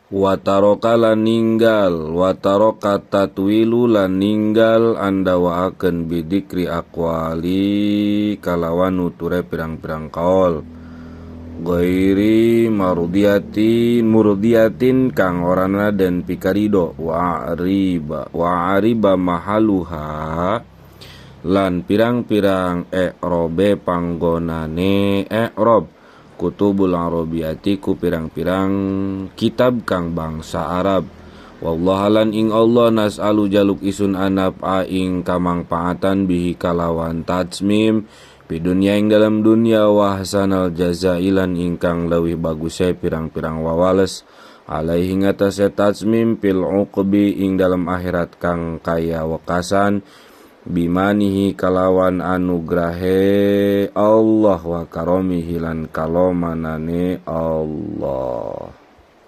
Wa taroka lan ninggal wa taroka tatwilu lan ninggal andawaakeun bidikri aqwali kalawan nuture pirang-pirang kaol ghairi mardiyatin murdiyatin kang orana den pikarido wa ariba wa ariba mahaluha lan pirang-pirang i'robe panggonane i'rob kutubul arabiyati ku pirang-pirang kitab kang bangsa Arab. Wallahu lan ing Allah nas'alu jaluk isun anap a ing kamangpaatan bihi kalawan tatsmim fi dunya ing dalam dunya wa hasanal jazai lan ingkang leuwih baguse pirang-pirang wawales alaihi ngatasé tatsmim fil uqbi ing dalam akhirat kang kaya wekasan bimanihi kalawan anugrahe Allah wa karomihi lan kalomanane Allah.